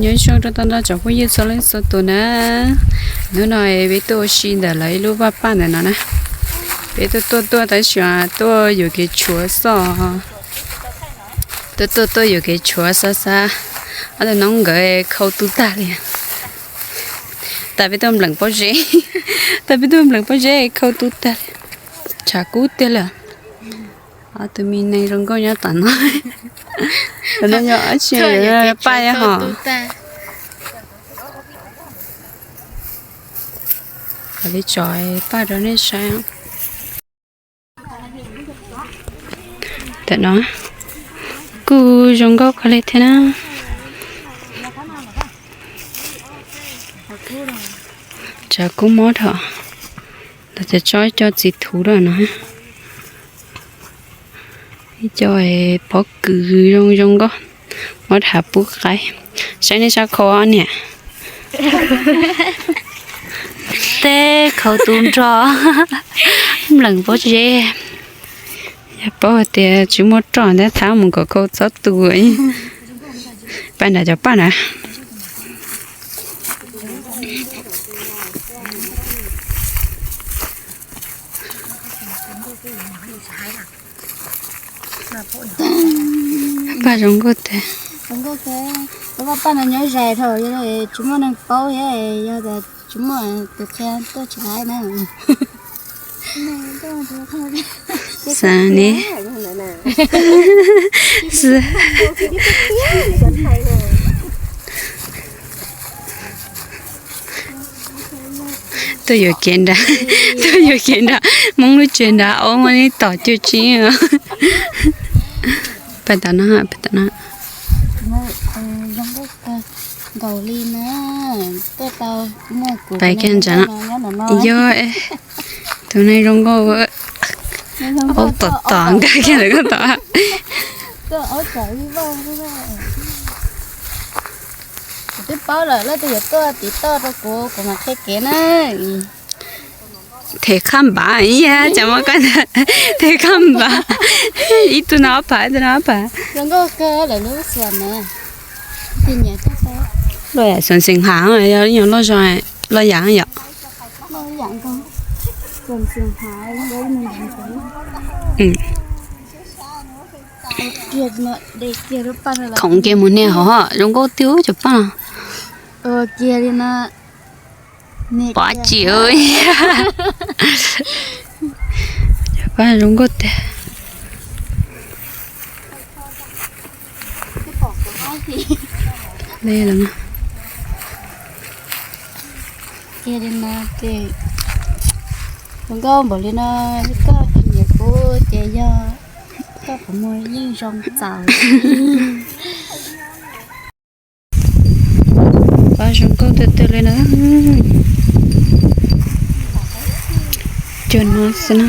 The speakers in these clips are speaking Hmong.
Nyob zoo rau tau no tsoom phooj ywg txhua leej txhua tus na. Hnub no peb tuaj ua si ntawm lawv ib lub vaj paj ntawm no na. Peb tuaj tuaj tuaj tab sis tuaj yuam kev tshuav xwb. Tuaj tuaj tuaj yuam kev tshuav xwb xwb. Ob tug noob nkawd khau tu tag li. Tas peb tuaj npleem pob zeb. Tas peb tuaj npleem pob zeb khau tu tag li. Tshav kub tiag li. Ob tug me neeg zoo nkauj nyob tom no. Tam no yog dab tsi, paj hos. Kom li tso paj rau nej saib. Tam no kuj zoo nkauj kawg li thiab na. Tshav kub mob dhau. Lawv tseem tso ib co txiv thuv rau no. Ib co pob kws zoo zoo nkauj, muab tham pub qaib. Saib nej sab khau ob niam. Teb khau tu nrho, npleem pob zeb. Yog paub hais tias tsis muaj roj ntawd thab mus kom khau txhob tu. Paj nram cov paj na. Paj zoo nkauj tiag. Paj no nyob zais dhau, tsis muaj neeg paub thiab, yog tias tsis muaj tus qhia tuaj tsis laib na. Xav ne. Tuaj yuam kev nrad, tuaj yuam kev nrad, Hmoob lub tsev nrad, aub muaj ib tom cuj tsib. Pab tom no, pab tom no. Pab kiag ntsav no. Yog, tus neeg zoo nkauj, aub tom tom nkag kiag ntawm koj tom. Kuv twb paub lawm, leej twg yuav tuaj tiv toj rau kuv, kuv mam qhia kev na. Them khaj npav ib yam, cas muab koj them khaj npav. Ib tug no ob phav, ib tug no ob phav. Loj yam xeem xeem hav, yog loj zog, loj yam yom. Khoov kiag mus niaj hauv, zoo nkauj tiag cov paj no. Pov tsis, cov paj zoo nkauj tiag. Zoo nkauj npaum li no, koj tsis nyiam kuv ces yog koj puas muaj yeej zoo txaus. Paj zoo nkauj tiag tiag li na. Cov no xwb na.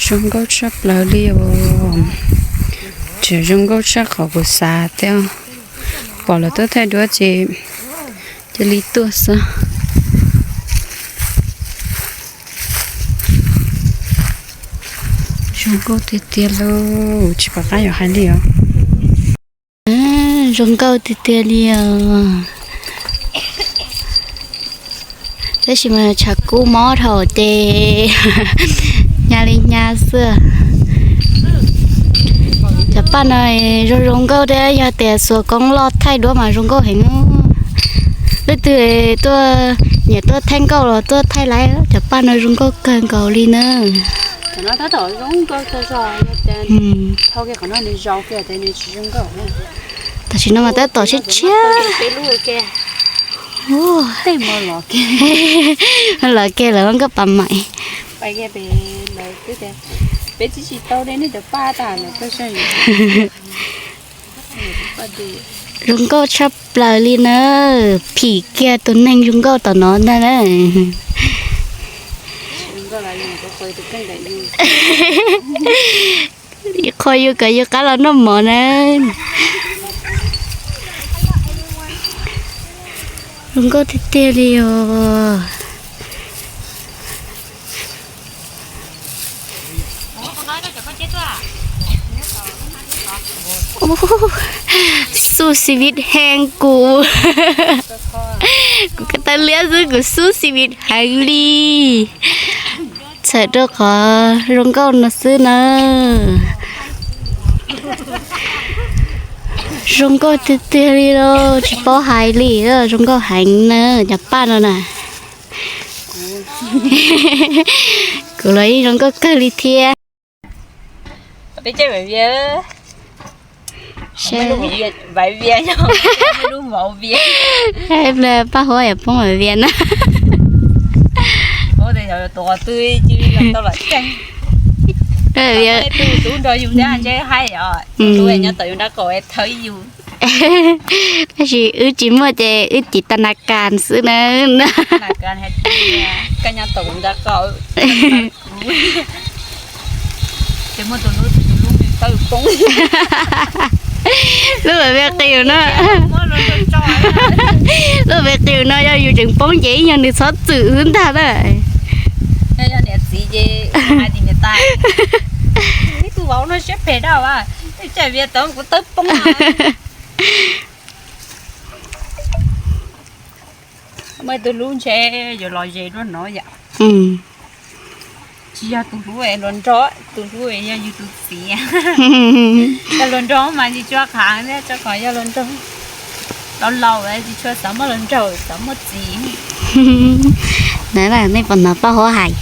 Zoo nkauj tshaj plaws li os. Tseem zoo nkauj tshaj qhov kuv xav thiab. Pom lawv tuaj thaij duab ces cia li tuaj xwb. Zoo nkauj tiag tiag lauj, tsis pom qab yuav hais li os. Zoo nkauj tiag tiag li os. Tab sis mas tshav kub mob dhau ces hnyav li hnyav xwb. Cov paj no zoo zoo nkauj thiab, yog tias xuas koob loj thaij duab mas zoo nkauj heev. Leej twg tuaj, nyiam tuaj thaij nkauj los tuaj thaij laiv, cov paj no zoo nkauj kawg nkaus li na. Tam sim no mas tab tom tshiab tshiab. Los kiag lawm nkauj pas maim. Zoo nkauj tshaj plaws li na, phim kiag tus neeg zoo nkauj tom no ntag na. Qhov yus kom yus qab los noj mov na. Zoo nkauj tiag tiag li os. Ub, xub xi vib heev kuv. Kuv ko taw liab xwb kuv xub xi vib heev li. Txhawm rau qhov zoo nkauj no xwb na. Zoo nkauj tiag tiag li lauj, tsis paub hais li, zoo nkauj heev na, cov paj no na. Kuv los yeej zoo nkauj kawg li thiab. Peb caij Vaiv Vias, Vaiv Vias, Paj Huab yog poob Vaiv Vias na. Tus nrog yus nyob tom yus nrab qaum thawb yus. Tab sis wb tsis muaj ces wb tiv tas nas kas xwb na. Koj nyob tom kuv nrab qaum, ces muaj tus hlub, tus hlub nws tawj poob. Lub Vaiv Vias qis no, lub Vaiv Vias qis no yog yus tseem poob ces ib nyuag nws txhob txwm xwb ntag na. Yog niam txiv ces hais tias niam tais, ib tug vauv no siab phem dab, caij Vias tau kuv tawj poob. Muaj tus hlub ntshe yuav los ze dua no yom. Tsis yog tus hlub luag nrog, tus hlub yog yus tus txiv. Yog luag nrog mas tsis tshua qhov, tshua qhov yog luag nrog. Laus laus tsis tshua xav muab luag nrog, xav muab txiv. Nej puas hnov Paj Huab hais,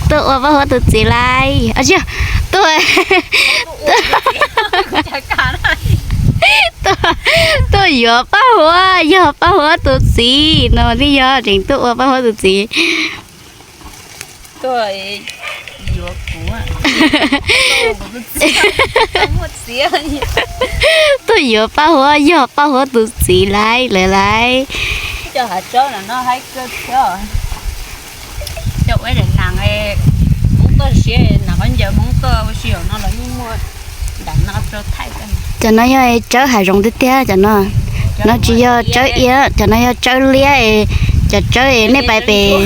tuaj ua Paj Huab tus txiv lauj. Tuaj, tuaj yuav Paj Huab, yog Paj Huab tus txiv no thiaj yog tseem tuaj ua Paj Huab tus txiv. Tuaj yuav kuv, tuaj yuav Paj Huab, yog Paj Huab tus txiv lauj, lawv lauj. Cov hav tsawb no haib kawg thiab. Cov ua daim nas, Hmoob toj siab nas khaub ncaws Hmoob toj ua si no los yeej muaj daim no rau thaij. Cov no yog tsawb hav zoov tiag tiag cov no. No tsis yog tsawb iab, cov no yog tsawb liab. Cov tsawb nej pais pem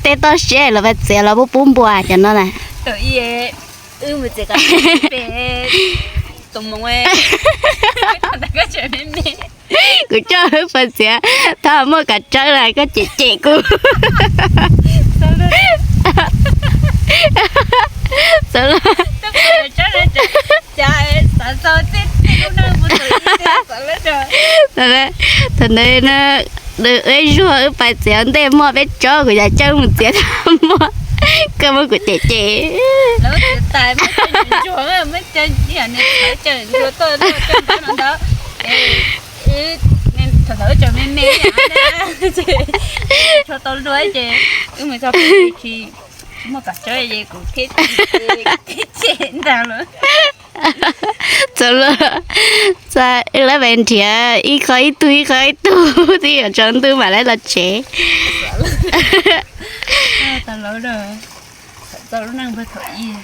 tej toj siab los pais txiav los pub pub npua cov no na. Kuv coj wb pais txiav, thaum muaj kav tsawb na koj cem cem kuv. Xav los, thaum ntawd na, wb zuag wb pais txiav ntej muaj peb tsob, kuv cov tsawb mus txiav tag muaj, koj muab kuv cem cem. Thaum ntawd wb tseem me me, thaum ntawd wb tseem tshua tau luag ces wb mus txog pem tsis muaj kav tsawb ces kuv thiaj cem ntag lawm. Txawm los, wb lawv pais nrhiav ib qho ib tug ib qho ib tug twb yuav tsaus ntuj mam li los tsev. Tau lawm, txog lub neej thaum ub,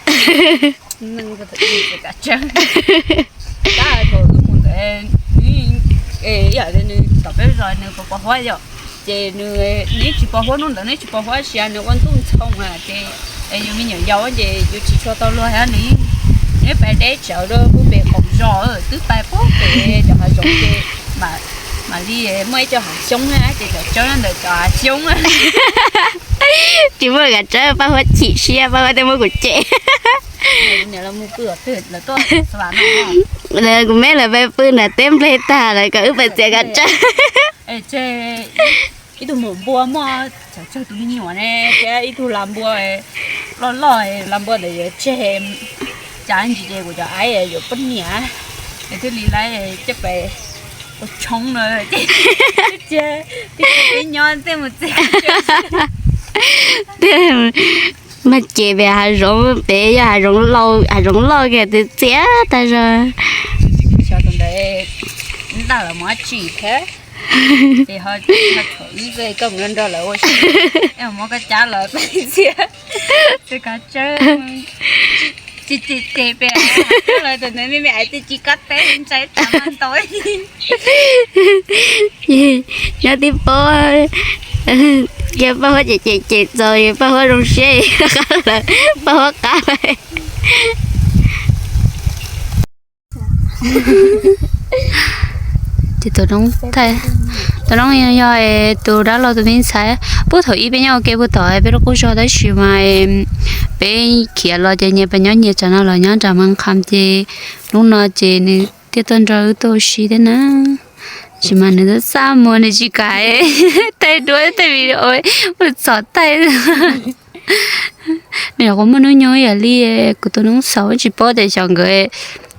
neej thaum ub txiav kav tsawb. Tab thaum wb mus ntawd, yam li nws tom peb zos nws pos pos huab yom, ces nws, neb tsis pos huab hnub ntawd, neb tsis pos huab sia nws ua ntuj ntxhoo na ces yus me nyuam yaus ces yus tsis tshua tau luag thiab nws, neb pais deb tsawv rau pem qaum zos twb pais pub pem cov hav zoov ces mam li muaj ib co hav xyoob na ces cov tsawb ntawm cov hav xyoob. Tsis muaj kav tsawb, Paj Huab chim siab, Paj Huab thiaj muab kuv cem. Kuv me lawv pw nram teb nplej tag lawv kom wb pais txiav kav tsawb. Ib tug maum npua muaj tsawg tus me nyuam ne thiab ib tug las npua loj loj, las npua ntawd yuav tseg, cas ntsis ces kuv cov aib yuav poj niam, es thiaj li lawv coj pais ua tshoob no ces, ces nyob tej mus txiav. Mas ces pem hav zoov, pem yog hav zoov laus, hav zoov loj kiag twb txiav tag zog. Xyov tus ntawd ntaj lawv mus dab tsi thiab, ces ho thaum ub koj mus nrog lawv ua si, muab koj cab lawv pais txiav, txiav kav tsawb. Ces ces ces pem lawv tus ntawd me me es ces tsis kob teb ntshai tas ntau. Nyob tib pob, yog Paj Huab cem cem cem txaus, Paj Huab zoo siab, Paj Huab qab. Ces tus noob, tus noob yog tus dab laug tus me ntxhais. Puag thaum ub peb nyob ua ke puag tom peb lub qub zos tab sis mas peb khiav los ces nyias pes nyob nyias tsam no los nyob nram Mas Qham ces hnub no ces nws thiaj tuaj nrog wb tuaj ua si thiab na. Tab sis mas nws txaj muag nws tsis kam thaij duab thaij video, ua txog thaij. Nws nyuam qhuav muaj hnub nyoog ib yam li kuv tus noob xaus, tsis paub tias xyov nkawd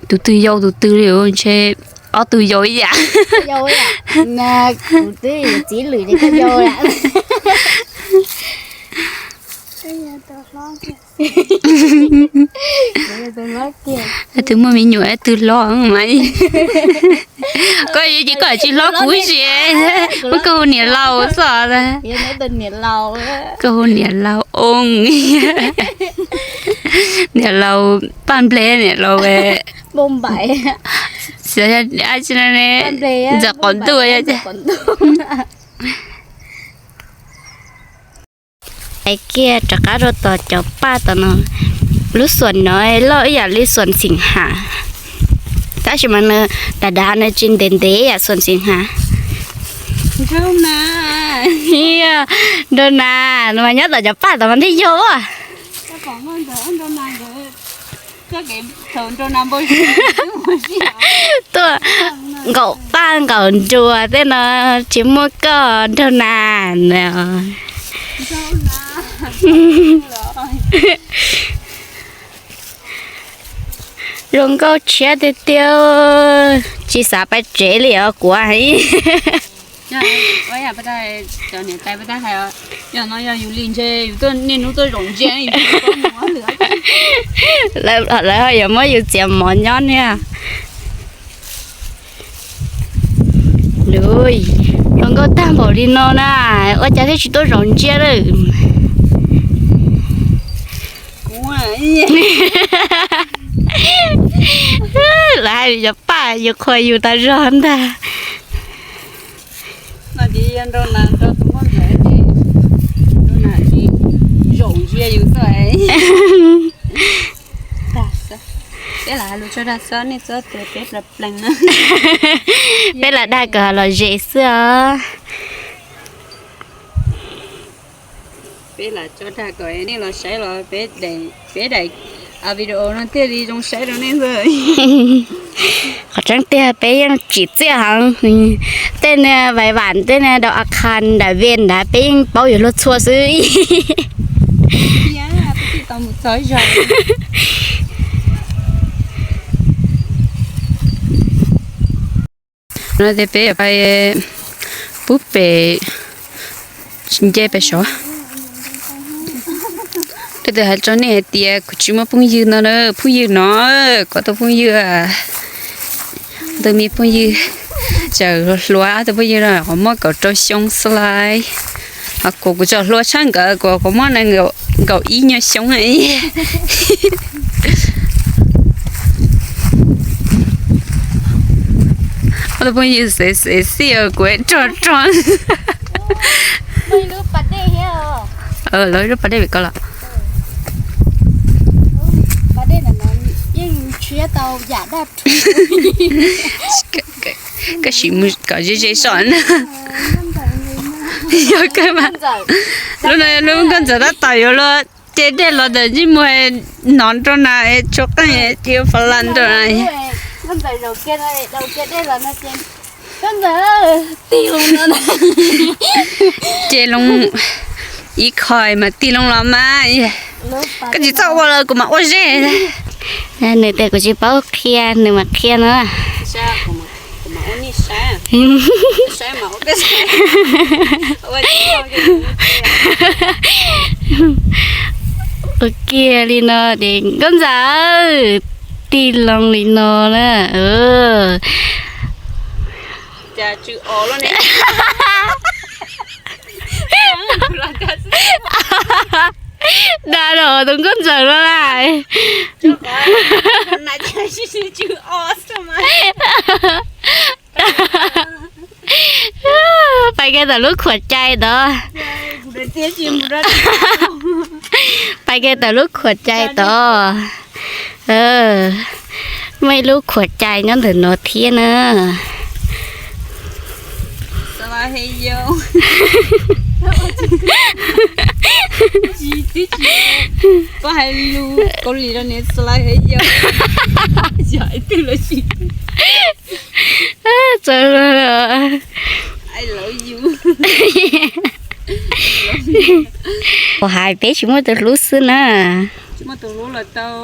tus twg yau tus twg li, ntshe ob tug yau ib yam. Kuv twb yog txiv lwm ces koj yau lawm. Tus muaj me nyuam twg hlob mas. Koj yuav ces koj tsis hlob kuv ib si, muab koj hu niam laus xwb. Koj hu niam laus oo, niam laus paj nplej, niam laus ntxawm qaum ntuj. Hais kiag rov qab rau tom cov paj tom no, lub xuam no loj ib yam li xuam xim hav, tab sis mas nws dav dav, nws tsis ntev ntev ib yam xuam xim hav. Nrau nas, nws mas nyob tom cov paj tom mas thiaj yog. Tuaj nkaum paj nkaum nruas tej no tsis muaj koj nrau nas na. Zoo nkauj tshiab tiag tiag, tsis xav pais tsev li os kuv. Lawv yuav muab yus txiav mov nyob niag. Zoo nkauj tag npaum li no na, ua cas thiaj tsis tuaj zaum ntsia lawm. Lawv hais yus cov paj yus qhuas yus tas zog ntag. Peb lam dag kom los ze xwb os. Peb lam tso dag kom nej los saib los peb daim video no thiaj li zoo saib rau nej xwb. Qhov tseeb tiag peb yeej tsim txiaj heev. Tej niag vais vam tej niag dau a khas nram Vej ntawd peb yeej paub yuav luag txhua xwb. No ces peb pais pub pem nce pem saud. Leej twg hais rau nej hais tias kuv tsis muaj phooj ywg no na, phooj ywg no, kuv tus phooj ywg, tus me phooj ywg tseem hluas, tus phooj ywg no qhov muaj kaum rau xyoo xwb lauj. Ho kuv, kuv tseem hluas tshaj nkawd, kuv, kuv muaj nees nkaum ib nyuag xyoo. Tus phooj ywg xev xev xij kuv rog rog. Lawv lub pas dej pem ko los. Koj sim mus kom ze ze soj na. Yog kawg mas. Lub no lub nkauj ntxawm tab tom yuav luag ce dej los ntawm ntsej muag, hnov nrau na, tshuab qeej cia fa la nrau na. Ces loo ib khoom mas tig loo los mas. Koj tsis txhob ua los kuv mam ua zeb. Nws tias kuv tsis paub qhia, nws mam qhia no. Ua kiag li no ces nkauj ntxawm, tig loo li no na. Dag los tus nkauj ntxawm no lawm. Pais kiag tom lub khuam cai tod. Pais kiag tom lub khuam cai tod. Muaj ib lub khuam cai nyob ntawm no thiab na. Koj hais lus Kaus Lim no ne, slide heev yau. Yog ib tug lossis. Txawm I love you. Kuv hais peb tsis muaj tus hlub xwb na. Tsis muaj tus hlub los tau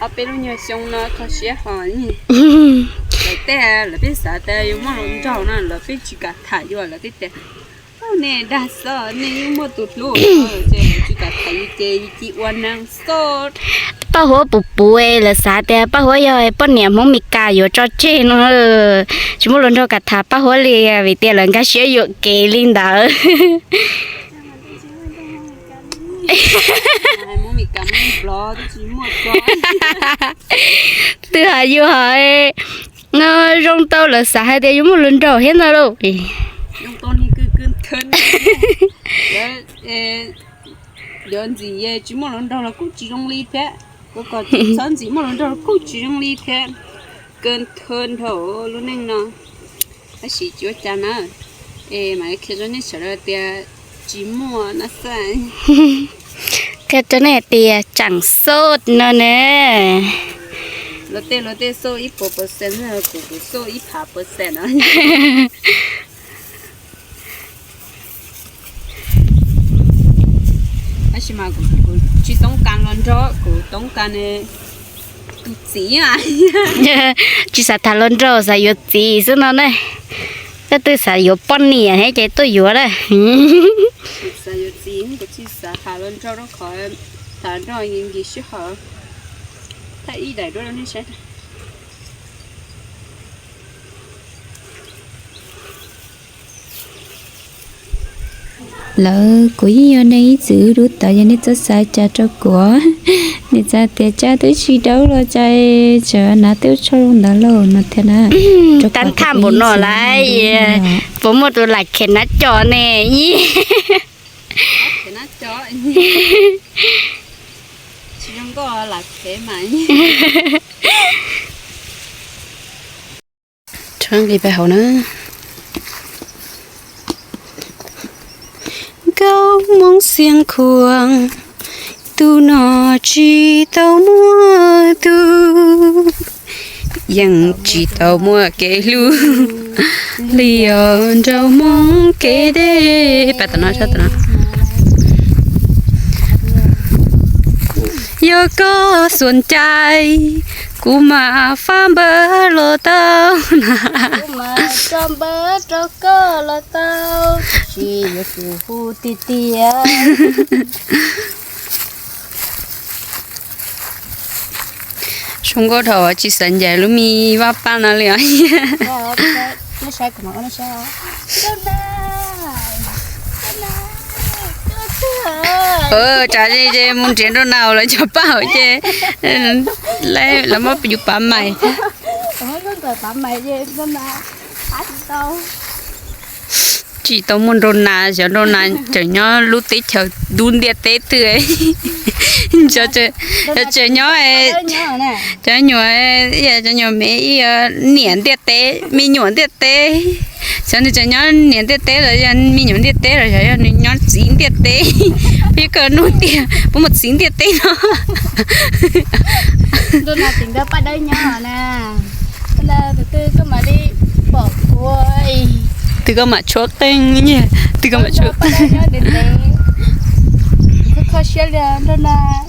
ob peb lub nyuag xyoo no kho siab ho. Lawv tej lawv peb xav tias yuav muaj hluas nraug no lawv peb tsis kam tham yuav lawv peb tias, nej dag xwb, nej yeej muaj tus hlub ces lawv tsis kam tham yus ces yus cia ua neeg xwb. Paj Huab puv puv lawv xav tias Paj Huab yog poj niam Hmoob Mes Kas yuav tso tseg no. Tsis muaj hluas nraug kam tham Paj Huab li vim tias lawv nkag siab yuam kev li ntawd. Twb hais yus hais, no zoo tau lawv xav hais tias yuav muaj hluas nraug thiab ntag lauj. Yuav ntxim tsis muaj hluas nraug los kuj tsis zoo li thiab, kuv kom txhob ntxim muaj hluas nraug los kuj tsis zoo li thiab. Kawg thawj nrho lub neej no, tab sis tsis ua cas na. Es mam li qhia rau nej sawv daws tias tsis muaj na xwb. Qhia rau nej tias tseem xoj no na. Luag tej luag tej xoj ib puas percent, kuv kuv xoj ib phav percent no. Tab sis mas kuv tsis toob kas hluas nraug, kuv toob kas tus txiv. Tsis xav tham hluas nraug, xav yuav txiv xwb no ne. Koj twb xav yuav poj niam thiab ces tuaj yuav na. Xav yuav txiv, kuv tsis xav tham hluas nraug rau qhov tham nraug nkim sij hawm. Thaij ib daim duab rau nej saib. Lawv, kuv yeej yog neeg ib txwm wb dub tawv, yog nej txhob xav cas rau kuv. Nej xav tias Tsab twb tsis dawb los cas, tsam nav twb tshaj zoo ntawd lauj no thiab na. Tab thaj npaum no lawm, puas muaj tus lam khev nab co ne? Rov nqis pais hauv na. Nkauj Hmoob Xiav Khuam, tus no tsis tau muaj tub, yeej tsis tau muaj kev hlub li os nraug Hmoob kev deb. Yog koj xuam cai, kuv mam fab npawb los tau na. Kuv mam tso npawb rau koj los tau, tsis yuav tsum hu tiag tiag. Zoo nkauj dhau tsis xav ncaim lub me vaj paj no li os. Tsam ces mus nrhiav nraug nas lawv cov paj hauv ces lawv muab yus pav mais thiab. Tsis tau muaj nraug nas, xyov nraug nas tseem nyob lub teb chaws dub ntiaj teb twg. Tseem nyob, cov nyuam, cov nyuam me ib niam ntiaj teb, me nyuam ntiaj teb. Xyov nws tseem nyob niam ntiaj teb los yog me nyuam ntiaj teb los xyov yog nws nyob txiv ntiaj teb. Peb kawg hnub tiag puas muaj txiv ntiaj teb no. Nraug nas tseem nrog paj dawb nyob na. Tus twg koj mam li pom kuv, twg koj mam tshuab qeej, twg koj mam tshuab qeej. Kho siab li nraug nas.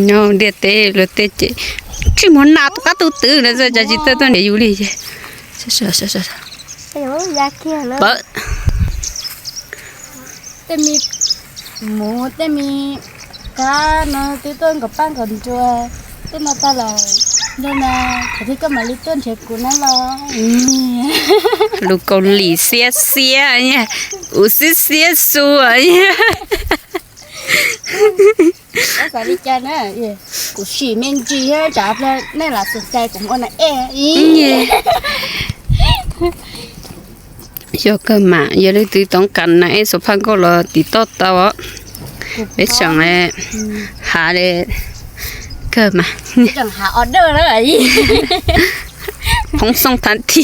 Nyob ntiaj teb luag tej ces tsis muaj nas tus qab tus twg na, cas tsis tuaj tuaj nrhiav yus li. Pawv. Tej me muv tej me kab no twb tuaj nkaum paj nkaum nruas, tuaj no tag lawm. Nraug nas, thaum twg koj mam li tuaj nrhiav kuv na los? Lus Kaus Lim xiab xiab, u xiab xiab xu. Xav li cas na, kuv sim me ntsis thiab, tsam nej lam xus cai kuv ua na e. Yog kawg mam, yog leej twg toob kas nas ej xuas phaj nkauj los tim toj tau os. Peb tseem hav kawg mas. Poob xooj thav thi.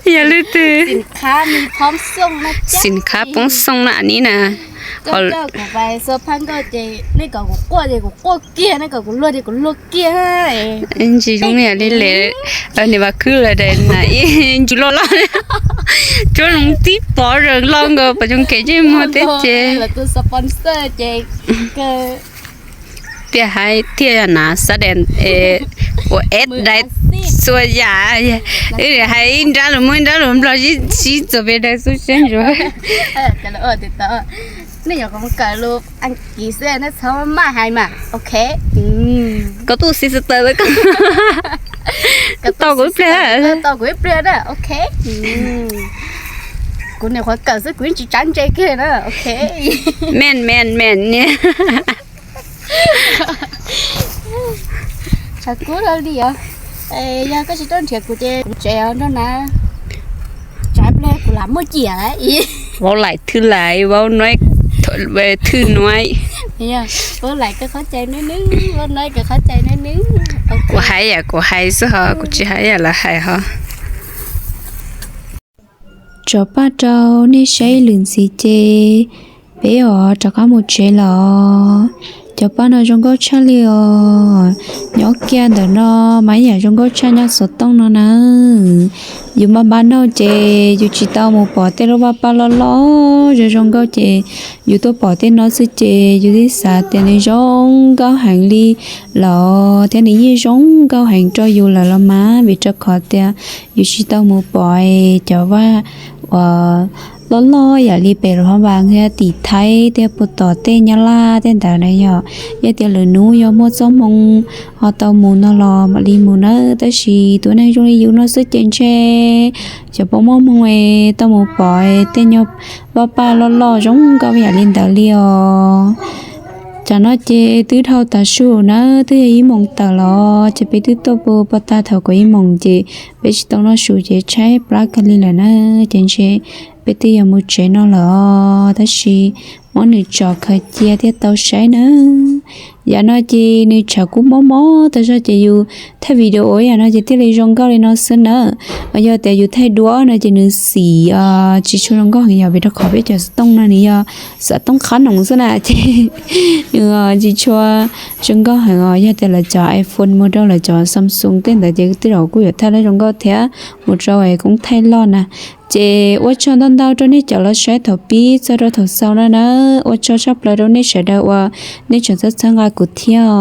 Yog leej twg xim khab poob xooj na ni na. Ntsis zoo yam li lem, niam Vaj Khwb lawv daim na ib ntsis loj loj, tsuab zoo tib pov zaws los nkaus pom zoo kev ntsej muag teb ces. Tiag hais tiag na, xav daim ua eb daim txhua yam, wb hais ib nrab los muab ib nrab los nplog sib txuas pem daim xub siab ntsuav. Nej yuav kawm lus Askiv xwb, nej txhob maj hais mas, ok. Koj tub sister, koj tau kuv ib pliag, tau kuv ib pliag na, ok. Kuv nyuam qhuav kawm xwb, kuv yeej tsis tsav ntse kiag na, ok. Meej meej meej. Tshav kub dhau li os. Yog koj tsis tuaj nrhiav kuv ces kuv tsev nrog na. Tsam pliag kuv lam muaj ciam. Vauv laim thwj laim, vauv nuav thwj nuav. Vauv laim kawg qhov cai nwb nwb, vauv nuav kawg qhov cai nwb nwb. Kuv hais yam kuv hais xwb hos, kuv tsis hais yam lawv hais hos. Tso paj rau nej saib ib lwm ntxiv ces peb yuav rov qab mus tsev lawm. Cov paj no zoo nkauj tshaj li os. Nyob kiag ntawm no mas ib yam zoo nkauj tshaj nyob xov tooj no na. Yus npaj npaj noj ces yus tsis tau mus pom tej lub vaj paj loj loj zoo zoo nkauj ces yus tuaj pom tej no xwb ces yus twb xav tias nws zoo nkauj heev li lawm thiab nws yeej zoo nkauj heev rau yus lawm los mas, vim rau qhov tias yus tsis tau mus pom cov vaj uas loj loj yam li pem Luas Phab Npas thiab tim Thaib thiab puag tom tej Nyab Laj tej ntawd na yom. Yog tias lwm hnub yog muaj txoj hmoo ho tau mus no los mam li mus nawb, tab sis tus neeg zoo li yus no xwb ces ntshe xyov puas muaj hmoo es tau mus pom tej nyuag vaj paj loj loj zoo nkauj yam li ntawd li os. Tam no ces twb dhau tav su na, twb yog ib moos tawm los ces peb twb tuaj puag tag thaum kaum ib moos ces peb tsis tau noj su ces tshaib plab kawg li lawm na, ces ntshe peb twb yuav mus tsev no lawm os, tab sis muab nws tsom khaws cia thiaj tau saib na. Yam no ces nws tshav kub mob mob tas zog ces yus thaij video yam no ces thiaj li zoo nkauj li no xwb na. Yog tias yus thaij duab no ces nws xim tsis tshua zoo nkauj heev, yog vim rau qhov peb cov xov tooj no nws yog xov tooj qhab noom xwb na ces nws tsis tshua zoo nkauj heev os. Yog tias lawv cov iPhone mus rau lawv cov Samsung tej ntawd ces tej zaum kuj yuav thaij lawv zoo nkauj thiab mus rau es koob thaij loj na. Ces ua tsaug ntau ntau rau nej cov los saib thaum pib txog rau thaum xaus no na. Ua tsaug tshaj plaws rau nej sawv daws uas nej tseem txhawb txhawb nqa kuv thiab os.